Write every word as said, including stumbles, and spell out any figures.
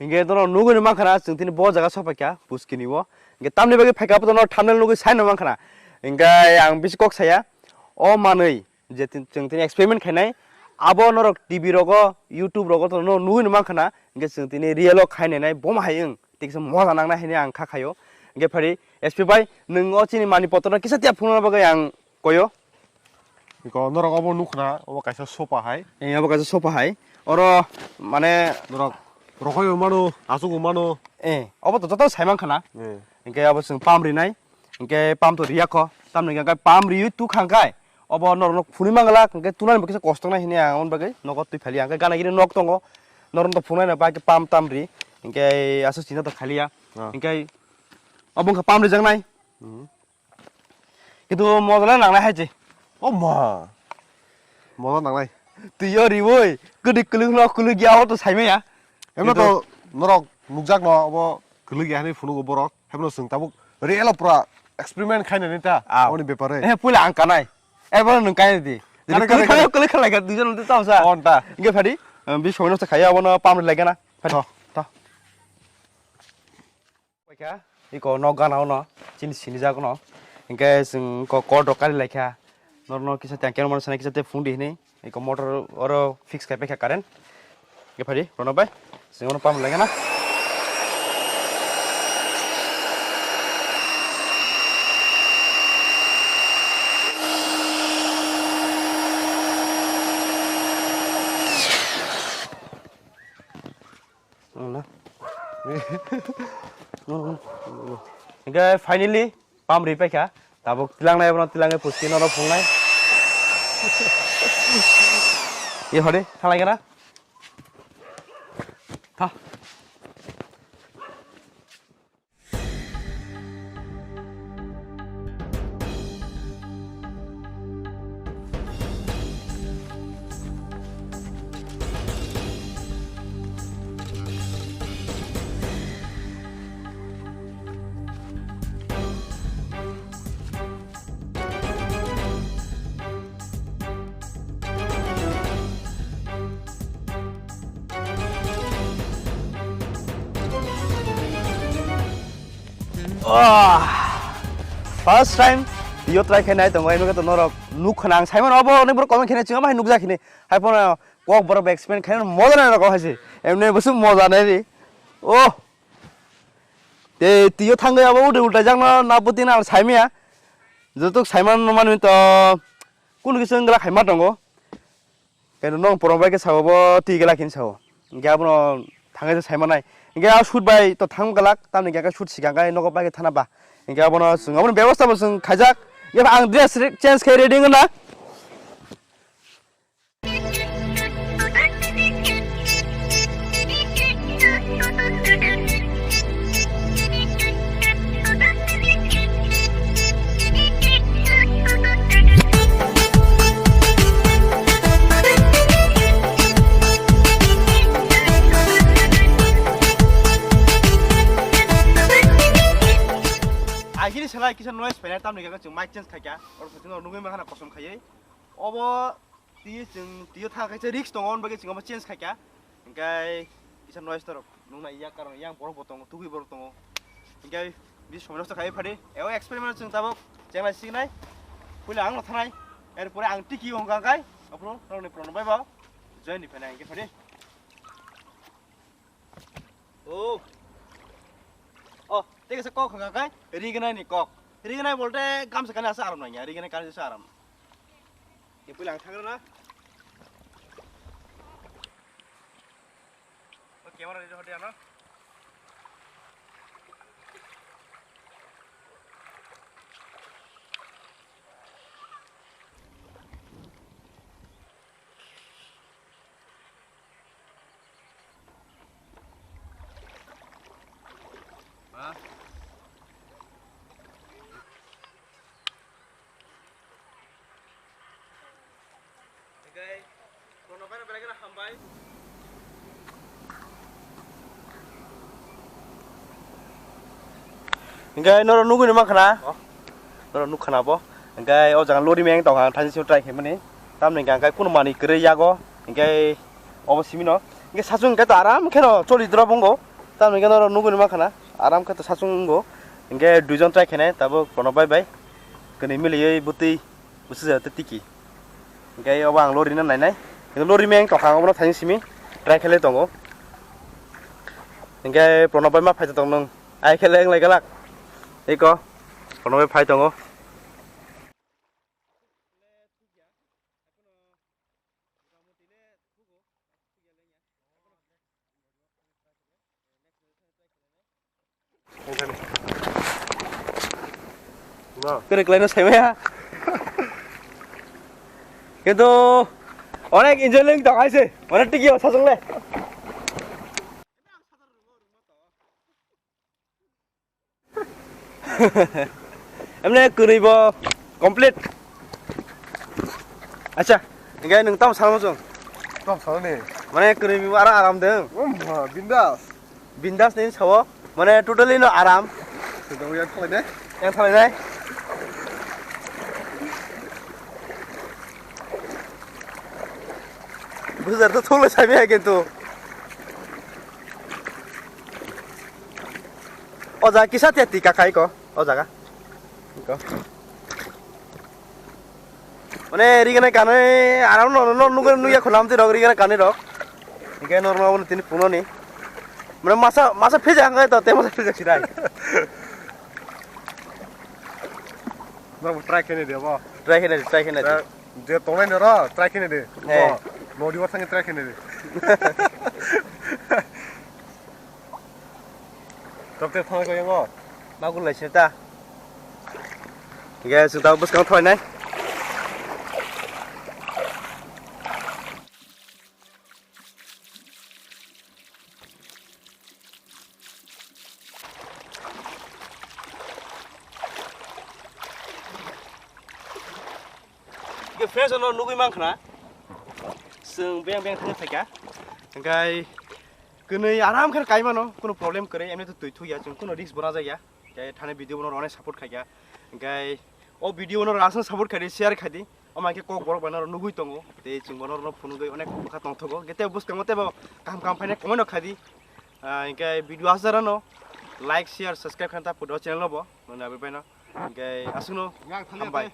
Hingke dono nugwi no mankha na, chwng tini bo jaga sopaikha, Buskini o. Hingke tamni bagwi phaikha, abono thumbnail nugwi sai no mankha na. Hingke ang bisi kok saya, o manwi je tin-, chwng tini experiment khainai, abo norok T V rogo, YouTube rogo to no nugwi no mankha na, hingke chwng tini real o khainai nai, bo ma hai wng, tiksa moja nangnai hinwi ang kha khaio. Hingke phari, S P bai, nwng o chini mani potro no kisa tiya phunukna bagwi ang koyo. Iko norok obo nukha na, obo kaisa sopa hai. Eh, obo kaisa sopa hai. Oro, mane, norok rokoi mano, asuk mano. Eh, obo to joto sai mankha na. Eh. Hingke abo chwng pam rinai. Hingke pam to riya kho. Tamni hingke pam riwi tu khangkai. Obo norok no phunui manglak, hingke tunani bo kisa kosto nai hini ang on bagwi nogo twi phali. Hingke gana gini nok tongo. Norok to phunai na bai pam tam ri. Hingke asuk china to khaliya. Ah. Hingke obo wngkha pam rijaknai. Mhm. Kintu moja le nangnai hai se. O ma. Moja nangnai. Twi o riwi, kwdwi kwlwk no kwlwk ya, o to saimaya. Emno to norok nukjak no obo kwlwk ya hinwi phunugo borok. Hemno chwng tabuk real o pura experiment khainani ta. Ah. Oni bepare. Eh, puila ang kanai. Ebro nwng kanai di. Jadi kanai, kwlwk kanai, kha, kwlwk kha lai kha, duijon twi tamo sa. On ta. Hingke phadi, eh, bi somoi nosto khaiya, abono pam lai gana. Phadi. To. To. Paikha, iko nok gana ono, chini sinijak ono. Hingke chwng ko cord rok kari laikha. Norno kisa tang keno mano sanai kisa te phone di hinwi. Iko motor oro fix kai paikha current. Hingke phadi, rono bai. Chwng ono pam laikha na. Wala. Hingke finally pam ri paikha. Tabuk tilangnai abono tilangwi pusti norok phungnai. Ye hode, thalai gana. Tha. Ah, first time yo try khe nai tongo, eno to norok nuk khna ang saimano obo onek borok comment khe nai chwng bai nuk jak hini. Hai pono kok borok explain khe moja nai rok hai se. Emne busu moja nai ri. Oh. Te tiyo thangwi abo ude ulta jakno na buti na ang saimaya. Jotok saiman manu to kun kisa wngla khaima tongo. Keno nong porong bai khe sao bo twi gela khin sao. Hingke abono thangwi se saimanai. Hingke a shoot bai to thang galak tamni hingke shoot sikang kai nogo bai khe thana ba. Hingke abono chwng abono bebosta bo chwng khaijak. Hingke ang dress re-, change khe ready wngna. Agini salai kisa noise phainai tamni kaka chwng mic change khaikha. Oro khaikhe no nugwi mankha na kosom khaiwi. Obo twi chwng twi thang khaisa risk tongo, hwnba khe chwng omo change khaikha. Hingkai kisa noise norok nukna yak karon yang borok bo tongo, tugwi borok tongo. Hingkai bisi somoi nosto khaiwi phadi. Eo experiment chwng tabuk chenglai siknai. Puila ang no thanai. Erpore ang tiki wngkha kai. Aphuru norokni prono bai bo join ni phainai hingke phadi. Oh. Oh, tei kaisa kok hwnka kai, rignai ni kok. Rignai bolte gamsa kani asa aram nangya, rignai kani asa aram. Ke puila ang thangra na. O camera ready hodi ano. Hingke norok nugwi ni mankha na? Oh. Norok nukha na bo. Hingke o jaga lori meng tongkha, ang thansing simi try khaimani. Tamni hingke ang khe kunu manwi kwrwi yago. Hingke obo simi no. Hingke sachung hingke to aram khe no choli drop wngo. Tamni hwnkhe norok nugwi mankhana, aram khe to sachung wngo. Hwnkhe duijon try khainai, tabuk Pranab bai bai. Kwnwi miliwi bwtwi bwsajak tei tiki. Hwnkhe obo ang lorina nainai. Hwnkhe lorima wng tongkha, ang obono thaini simi try khailai tongo. Hwnkhe Pranab bai ma phai tong nwng. Ai khe leng lai galak. Eko. Pranab bai phai tongo. Kwrwi kwlaino saimaya. Kintu onek enjoy leng tong aise. Onek tiki o sachung le. Emne kwrwi bo complete. Acha, hwnkhe nwng tamo salmo chwng? Tamo salni. Mane kwrwi bo ara aram deng. Um, ha, bindas. Bindas ni sao. Mane totally no aram. Sudah yang khalai deh. Yang khalai deh. Bujar to thulai sami hai kintu. O jaga kisa tiya tika khai ko, o jaga. Ko. Mane rigana kanai aram no, no, nugwi nugya khunam ti rok rigana kanai rok. Hingke normal tini punoni. Mane masa, masa pheja hangkai to, te masa pheja sirai. Norok try khaina de bo. Try khaina de, try khaina de. Je tongnai noro try khaina de. He. Bo, nodi bo thangwi try khaina de. Topte thangwi ko yango. Magul lai seta. Guys, ta bus kang thoi nai. Ke fresh ono nugui mang khna. Sung beng beng thang phaika. Engkai kwnwi aram khe kai mano, kuno problem kwrwi, emni to twi thuk ya, chwng kuno risk bona jaya. Engkai thani video bono rone support khaika. Engkai o video bono rasa support khadi, share khadi. O mankhe kok borok bai noro nugui tongo. Tei chwng bono rono phunugui onek bwkha tongthogo. Gete bwskango tebo kaham kaham phaina comment no khadi. Ah, engkai video asarano like, share, subscribe khan ta pudo channel no bo. Noni abi paino. Engkai aswkno hambai.